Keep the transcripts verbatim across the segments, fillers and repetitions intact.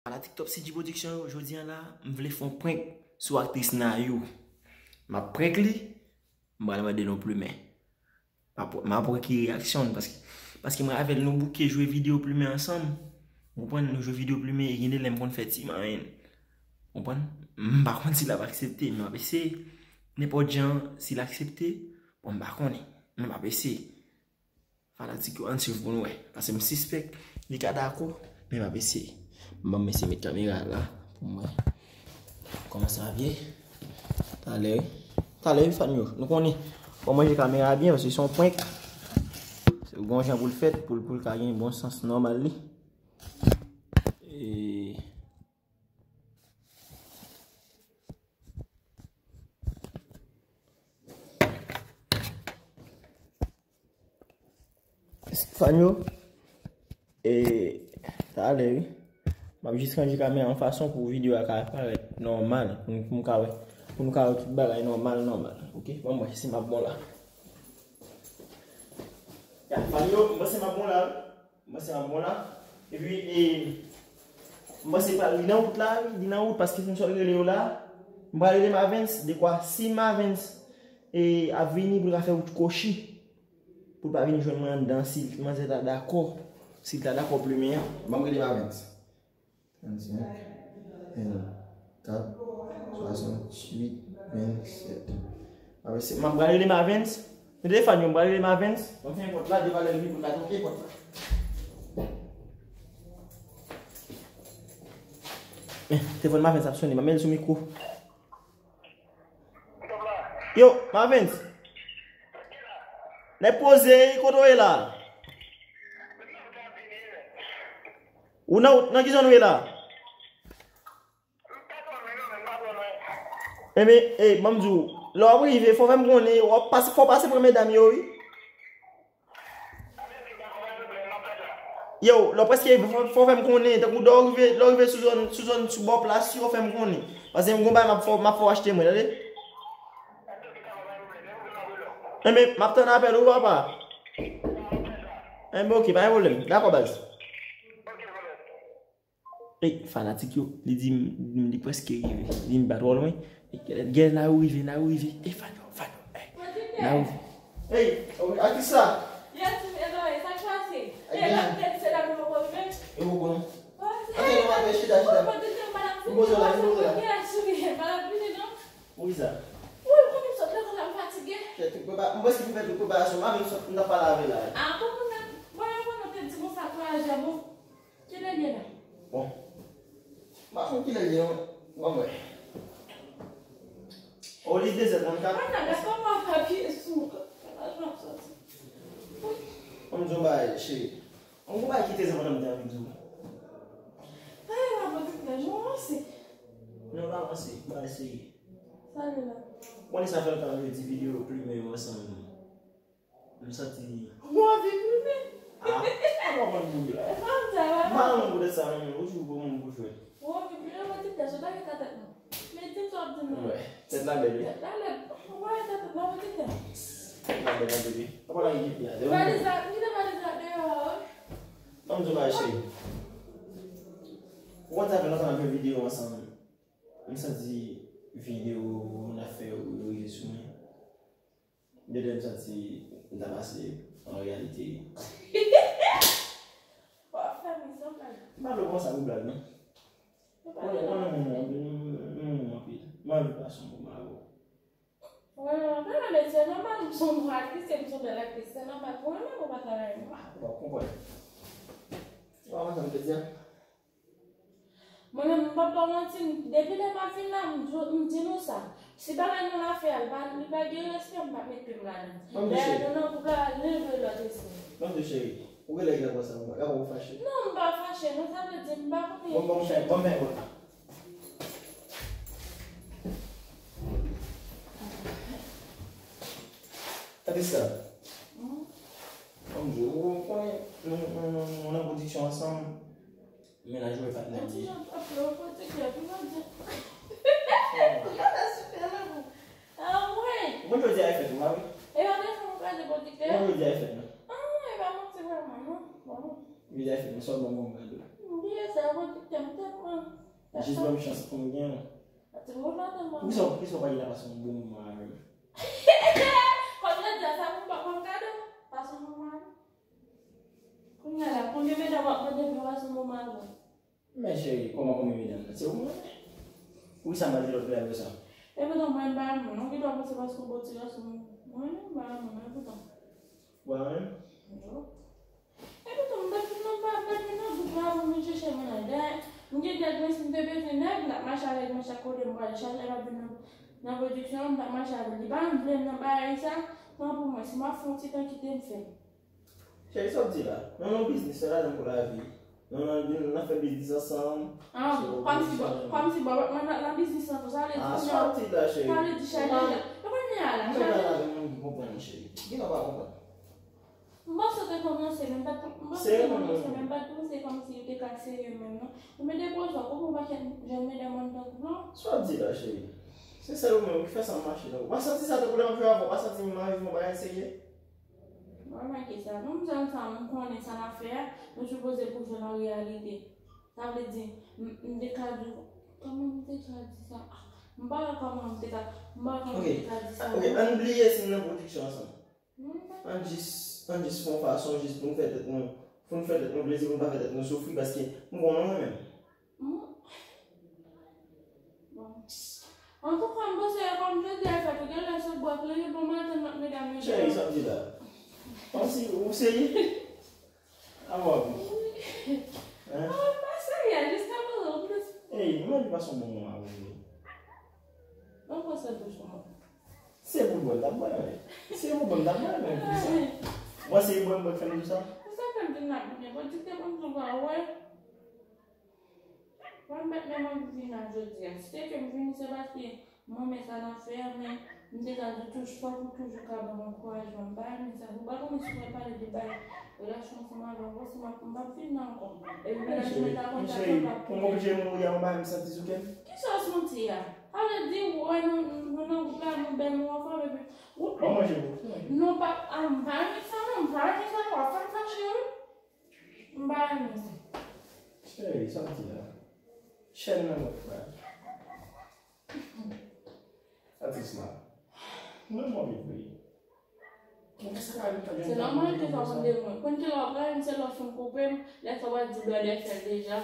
Fanatik Top C G Production yo, jodi a la, m vle fè yon prank sou aktris Nayou. M ap prank li, m pral mande l yon plimen. M ap, m ap wè ki reyaksyon l, paske, paske mwen avè l nou bouke jwe videyo plimen ansanm. Ou konprann, nou jwe videyo plimen, e gen de lè m konn fè ti manyen. Ou konprann? M pa konn si l ap aksepte, men m ap eseye. Nenpòt jan, si l aksepte, bon, m pa konnen. Men m ap eseye. Fanatik yo, ann swiv pou n wè. Paske m sispèk li ka dakò, men m ap eseye. Ban m eseye met kamera a la pou m wè kòman sa ap ye. Talè, wi. Talè, wi, fan yo. Nou konnen. Fò manje kamera a byen, paske se yon prank. Se yon jan pou l fèt, pou l, pou l ka gen bon sans nòmal li. E Fan yo, e, talè, wi. M ap jis ranje kamera yon fason pou videyo a ka parèt nòmal, pou nou, pou nou ka wè, pou nou ka wè tout bagay nòmal, nòmal. Oke, ban m wè si m ap bon la. Ya, fan yo, m panse m ap bon la, wi. M panse m ap bon la. Epi, e, m panse pral li nan wout la, wi, li nan wout paske se m sot rele yo la. M pral rele Mavens, dekwa si Mavens, e, ap vini pou l ka fè wout kochi. Pou l pa vin jwenn mwen anndan, si manzè ta dakò. Si l ta dakò plimen an. Ban m rele Mavens. Trannsenk, vennkat, swasanntuit, vennsèt. Mavens, m ap pral rele Mavens. Nou telefòn yo, m pral rele Mavens. Ban m fè pòt la, devan lè l vini pou l ka toke pòt la. Eh, telefòn Mavens ap sonnen, ban m met l sou mikwo. Yo, Mavens. Nèg poze, kote w ye la? Ou nan, nan ki zòn ou ye la? Ebyen, e, ban m di w, lè w ap rive, fò w fè m konnen, w ap pase, fò w pase pran medam yo, wi. Yo, lè w prèske rive, fò, fò w fè m konnen, tankou lè w rive, lè w rive sou zòn, sou zòn, sou bò plas yo, fè m konnen. Paske m gon bagay m ap fè, m ap fè w achte mwen, tande? Enben, m ap tann apèl ou, papa. Enben, oke, pa gen pwoblèm. Dakò, baz. Ey, fanatik yo, li di m, li prèske rive. Li di m pa twò lwen. Ey, gen, gen, Nayou rive, Nayou rive. Ey, fan yo, fan yo, ey, Nayou. Ey, a kisa? Yes, e dòmi, sa k pase? E la, se la nou poko rive. E poko non. Antre non, antre, chita, chita. M poze w la, m poze w la. Poukisa? Wi, ou konnen m sot lekòl la, m fatige. Kèt, m prepare, m prèske fin fè tout preparasyon, m avè m sot, m t ap pale avè l la. A, bon, bon, bon, bon, te di konsa, kouraj, bon. Kilè l ye la? Bon. M pa konn kilè l ye, non. Ban m wè. O, li dezè trannkat. Mwen ta dakò, mwen pa apiye sou. Kòman jan ap soti? Ban m di w yon bagay, cheri. Yon bagay ki trè enpòtan m te anvi di w. Pale la, pwodiktè, nou avanse. Nou pa avanse, m pa eseye. Sa nou la? Konnen sa fè lontan nou di videyo plimen yo ansanm. M santi. Ou anvi plimen? Ah, ou pa konn pou yo. Fanm sa va. M pa renmen poutèt sa non, men ou toujou bon moun pou jwe. Ou anvi plimen, mwen di tèt, ou pa gen tèt non. Men di m sa w ap di m nan. Wè, tèt la bèl, wi. Tèt la lèd. Ou pa gen tèt non, mwen di tèt. Tèt la bèl anpil, wi. Ou pa nan ekip la, se ou. Valiz la, kite valiz la deyò a, wi. Ban m di w bagay, cheri. Ou konn sa fè lontan n ap fè videyo ansanm. M santi videyo n ap fè yo, yo rive sou mwen. Gen lè m santi m ta pase an reyalite. W ap fè m ri san blag. M pa vle w konsa pou blag, non. Ou konnen, ou konnen m renmen w anpil, m renmen w anpil. M anvi pase yon moman avè w. Ou renmen m anpil, men se nòmal, m se yon bon aktris, e m se yon bèl aktris. Se nòmal pou w renmen m, ou pa ta renmen m. Ah, ou pa konprann. Ou pa konprann sa m te di a? Mwen menm, m p ap ba w manti, depi lè m ap vin la, m di, m di nou sa. Si bagay nou la fè a, li pa, li pa gen respè, m p ap mete m ladan. Dayè, nou nan gwoup la, leve lòt espri. Ban m di w, cheri, ou genlè gen konsa, ou pa, ou fache. Non, m pa fache, non, sa vle di, m pa konn. Bon, bon, m fè, bon, m fè, bon. Tande sa. Ban m di w, ou konnen, nou, nou, nou, nou nan pwodiksyon ansanm. Mennaj ou e patnè m ye. Yon ti jan twòp lè, ou pwodiktè, pou mwen di. Ou pa ta sipè nan pou. Anmwey! Ou konn jodi a e fèt ou, pa vre? E pa te fè mwen kraze pwodiktè? Ou konn jodi a e fèt mwen? Ah, e pa manti vrèman, non. Bon. Jodi a e fèt mwen, sòlman mwen gade w. M bliye sa. Jis ban m chans pou m gen yon. Poukisa, poukisa w pa di la pase yon bon moman avè m? Kòm yo di sa pou m pa pran kado, pase yon bon moman avè m. Kounye a la, konbyen medam w ap mande pou yo pase yon bon moman avè w? Men cheri, kòman konbyen medam nan? Se ou mwen? Poukisa m pa di lòt medam yo sa? Epoutan mwen m pa renmen w non, ki dwa panse paske w bò ti gason mwen menm m pa renmen w epoutan. Ou pa renmen m? Non. Epoutan m pa t vin nan, m pa t vin nan gwoup la pou m vin chèche mennaj. Dayè, m gen nèg mwen si m te bezwen nèg, m t ap mache avèk mwen chak kote m prale, chak lè m ap vin nan, nan pwodiksyon an, m t ap mache avè l. Li pa vle m nan bagay sa, tanpri mwen, si m ap fè yon ti tan kite m fè. Cheri, sa w di la? Nou nan biznis, se ladan pou lavi. Nou nan, nou nan fè biznis ansanm. Ah, kòmsi bò, kòmsi bò, mwen nan, nan biznis lan tou, sa vle di. Ah, sa w di la, cheri. Sa vle di cheri. E kounye a la, cheri. Mwen pa konprann, cheri. Gen lè w pa konprann. M panse w te kòmanse, men m pa t, m panse w te kòmanse, men m pa t panse kòmsi yo te ka serye menm, non. Ou mete pwozè w, kòman w pa fè jèn medam anndan gwoup lan? Sa w di la, cheri? Se sèl ou menm ki fè sa mache, non. Ou pa santi sa tankou lè m ap jwe avè w, ou pa santi m ap viv yon bagay serye? Remake sa, menm zòn sa, m konnen sa n ap fè a, nou sipoze pou jwenn an reyalite. Sa vle di, m, m te ka di, kòman m te ka di sa? Ah, m pa wè kòman m te ka, m pa wè kòman m te ka di sa. Ok, ann bliye si n nan pwodiksyon ansanm. Ann jis, ann jis fè yon fason, jis pou n fè tèt nou, pou n fè tèt nou plezi, pou n pa fè tèt nou soufri, paske m konnen w menm. Bon. Antouka, m panse kòm jodi a fèt, ou genlè se bò klere bon maten, lòt medam yo. Cheri, sa w di la? Kòmsi ou serye? A w ap ri. Hein? Ah, m pa serye, jiska prezan, m plis. Ey, mwen di pase yon bon moman avè w. Mwen panse l tou chou mwen. Se pou bwè l t ap bwè, men. Se pou bwè l t ap bwè, men, pou sa. Mwen se bwè m bwè k fè m di sa. Pou sa fè m vin la kounye a, pwodiktè pa m tou pa wè. Mwen mèt menm anvi vin la jodi a. Si te ke m vini, se paske m renmen sa n ap fè a, men m te ka di tou, fòk ou toujou ka ban m ankourajman. M pa renmen sa. Ou pa konnen si mwen pale de bay relasyon ansanm avè w, si m ap, m p ap vin la ankò. Epi mennaj mwen ta konn sa, m p ap konnen. Mwen oblije mouri a, mwen pa menm santi sou kè m. Kisa w santi a? Sa vle di, ou wè nou, nou nan gwoup la, nou bèl, nou anfòm, epi ou. Ban manje pou ou. Non, pa, ah, m pa renmen sa, non, m pa renmen sa, non, w ap fè m fache, wi. M pa renmen sa. Cheri, sa w di la? Chèn nan mwen frè. Atis la. Mwen mwen vre. Mwen sa ka vin. Se nòmal ke sa konn de mwen. Konn ki lè w ap renmen se lè w fin koupe m, lè sa w ap di brother fè l deja.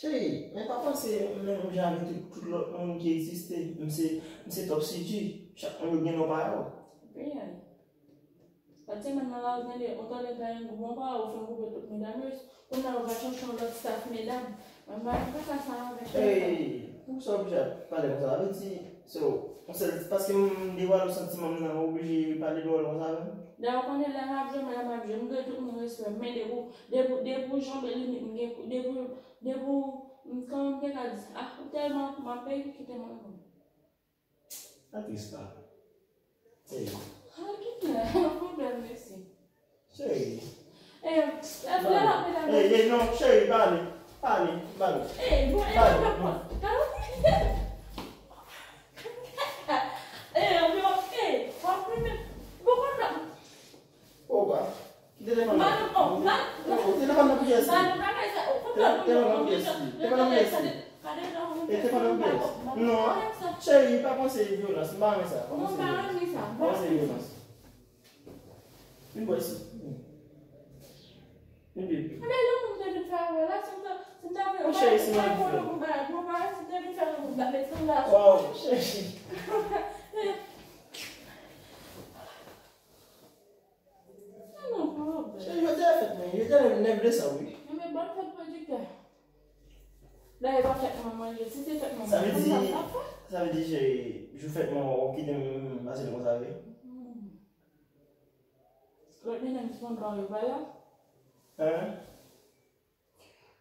Cheri, men pa panse menm jan avèk tout, tout lòt moun ki egziste. M se, m se top C G. Chak moun yo gen non pa yo. Real. Lòt semèn nan la, ou tande, ou tande Grayangou bon pa, ou fin koupe tout medam yo. Kounye a ou va chèche yon lòt staff medam. Mwen pa, mwen pa ka sa avèk medam. Ey, poukisa w oblije ap pale konsa? Sa vle di, so, yon sèl, paske m devwale w santiman m nan, ou oblije pale dwòl konsa avè m? Dayè, ou konnen lè m ap jwe, lè m ap jwe, m dwe tout moun respè m. Men depi w, depi w, depi w janbe limit m gen, depi w, depi w, m, kòman m te ka di sa? Ah, ou tèlman ap, m ap peye, kite m reponn. Sa tris la. Ey. Ah, ki gen? Pwoblèm, mesye. Cheri. Eh, eh, lè la, medam. Ey, ey, non, cheri, pa ale. Pa ale, pa ale. Eh, bon, eh, pa ale, non. Eh, yo, eh, w ap renmen. Bon, konn nan. Opa. Kite telefòn nan. Manou, oh, nan. Oh, telefòn nan pou kiyès li? Manou, bagay sa, oh, konn nan. Telefòn nan pou kiyès li? Telefòn nan pou kiyès li? E telefòn nan pou kiyès? Non, cheri, pa panse vyolans, m pa renmen sa. Pa panse vyolans. Pa panse vyolans. Vin bò isi. Vin bebe. Men lè moun te vin fè avè la, si m ta, si m ta vle, oh, cheri, si m ta vle. Bon, bagay, si m te vin fè yon bagay, si m ta met sandal. Waw, cheri. Cheri, jodi a fèt mwen. Jodi a nèf, nèf desanm, wi. Enben, bòn fèt pwodiktè. Dayè, pa fèt mwen manje. Si se fèt mwen manje, konn sa m t ap fè? Sa vle di, cheri, jou fèt mwen, w ap kite m pase l konsa vre? Hmm. Lòt medam ki konn pa yo pa la? Hein?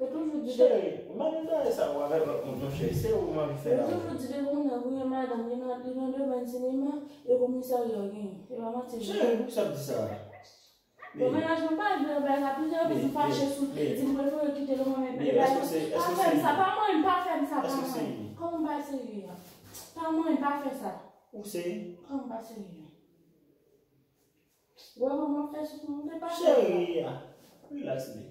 Yo toujou di de... Cheri, m pa nan bagay sa yo avèk lòt moun non, cheri. Se ou m anvi fè la. Yo toujou di depi yon nèg ou yon madanm, li nan, li nan domèn sinema, e komisarya w genyen. E pa manti, non. Cheri, poukisa w ap di sa? Bon, mennaj mwen pa vle yon bagay sa, plizyè repriz m fache sou li, di m prefere kite l, mwen menm. Pa fè m sa, pa mwen, pa fè m sa, pa mwen. Kòman m pa serye a? Pa mwen, pa fè sa. Ou serye? Kòman m pa serye a? Wè, mwen, mwen fè sou mwen, mwen pa... Cheri, ah, relax, baby.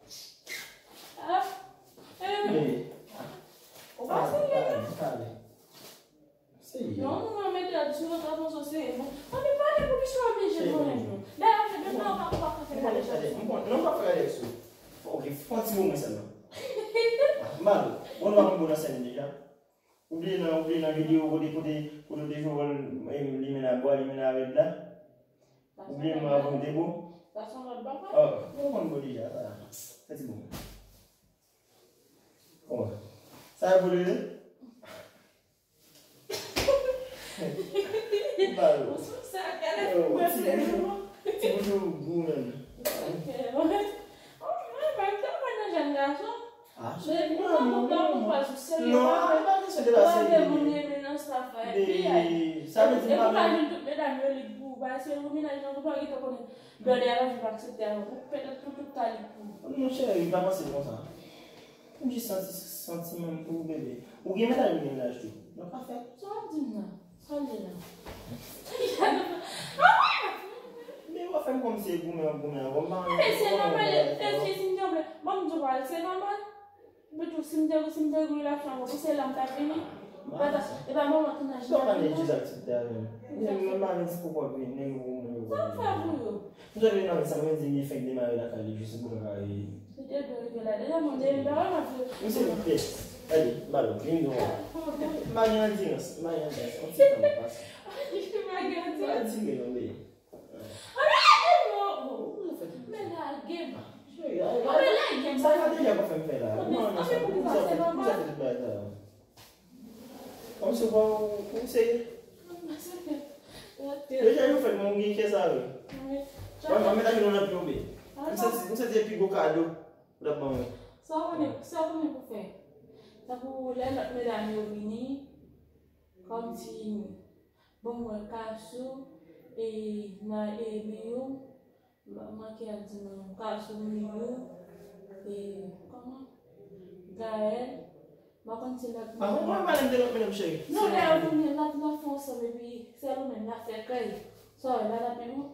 Ah, eh, ou pa serye, non? Serye. Non, moun nan mete l sou vant, ap panse w serye. Bon, ann pale pou misye pa byen jwe mwen menm non. Dayè, se depi w pa, w pa fè pale sou. Non, m pa fè pale sou. Ok, fè yon ti moman sèlman. Ah, mal. Bon, nou pa konn nan sèn deja. Ou bliye nan, ou bliye nan videyo kote, kote, kote w te jwe wòl, eh, limena bwa, limena rèd la? Ou bliye mwen avan w te bo? Sa se yon lòt bagay. Oh, mwen konn bo deja, sa. Fè ti bo. Oh. Sa e bo li ye? Ou sou sa, gade pou mwen. Ti bouchon gou menm. Ok, mwen, mwen, mwen, mwen, mwen nan jèn gason. Ah, se mwen, mwen, mwen, mwen. Non, e pa kesyon de la serye. Sa vle di m pa vin tout medam yo lig pou ou, paske ou menaj nan ou pa gentan konnen. Blòdè a pa janm aksepte avè w. Ou pèdi tout, tout ta lig pou ou. Non, cheri, pa panse konsa. M jis santi santiman m pou ou, bebe. Ou gen medam, ou gen menaj tou. Non, pa fè. Sa w ap di m nan? Sa l ye la? Men w ap fè m kòmsi e goumen w ap goumen avè m. Ebyen, se nòmal, eske si m te vle, bon, m di w pa, se nòmal. Epi tou, si m te, si m te gen relasyon avè w, se la m t ap vini? E pa ta, e pa manman tounaj la vini? Sa w pa gen jis aksepte avè m. Mwen, mwen pa gen ti poko ap vini, nèg yo goumen yo. Sa m fè pou yo? M sot vin nan sa, mwen di li fenk demare lakay li, jis pou l ka rive. Li te dwe rive la deja, mwen te, m pa wè m ap di. Misye pès. Gade, m pa lòt, vin dwòl. M pa gen andirans, m pa gen andirans. On ti tan m pase. M pa gen andirans. M pa dire non, bebe. Ann lage m non. Men lage m. Ann lage m. Sa ka deja pa fè m fè la. Ann men poukisa se nòmal? Kòmsi w pa, ou serye? Deja yo fè l, men w gen kè sa vre. Mwen, mwen met ajenou nan pye w, bebe. M santi, m santi se pi gwo kado ou t ap ban mwen. Sa w konnen, sa w konnen pou fè? Tankou lè lòt medam yo vini, kòmsi, bon, mwen Kasou, e, nan, e, Miyou, M-, manke al di nou, Kasou, Miyou, e, kòman? Gaël, m pa konn si lòt moun. Ah, mwen pale m de lòt medam, cheri. Non, lè yo vini, n ap, n ap fè ansanm, epi sèl ou menm, n ap fè kèy. Sa w wè, bagay pi bon.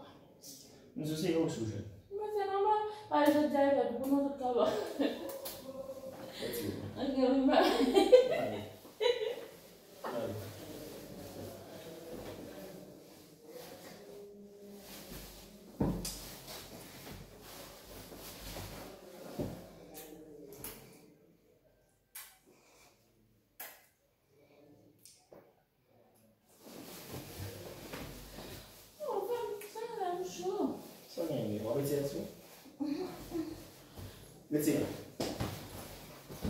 M di w se yo sou jwèt. Men se nòmal, pa jodi a, jodi pou nou tout ka bon. Ok, m ba. Oh, fè m, sa la m cho. Sa w genyen, w ap retire sou? Retire.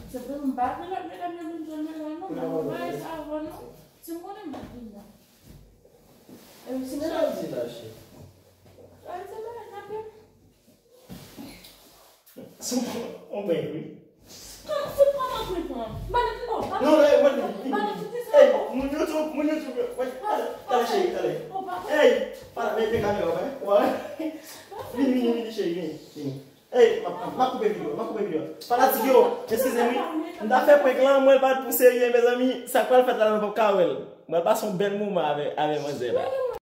Se pou m pa vin lòt medam yo vin jwenn mwen la, non, mwen pa bay sa avè w, non. Si m konnen m pa t vin la. E si m sa w di la, cheri? Sa se bagay n ap fè. Se yon, yon bèl wi. Kòman se kòman pou l pran? Ba nou, oh, ba nou, non, non, mwen, ba nou tout sa. Ey, oh, moun YouTube, moun YouTube yo. Wè, talè, talè, cheri, talè. Oh, ba. Ey, pa la, men, men kamera, wè. Wè. Vini, vini, vini, cheri, vini, vini. Ey, m ap, m ap koupe videyo, m ap koupe videyo. Fanatik yo, eskize m wi. M ta fè prank lan, mwen l pa t pou serye, mezanmi. Sa k pral fèt la, nou p ap ka wè l. Mwen pase yon bèl moman avè, avè manzè la.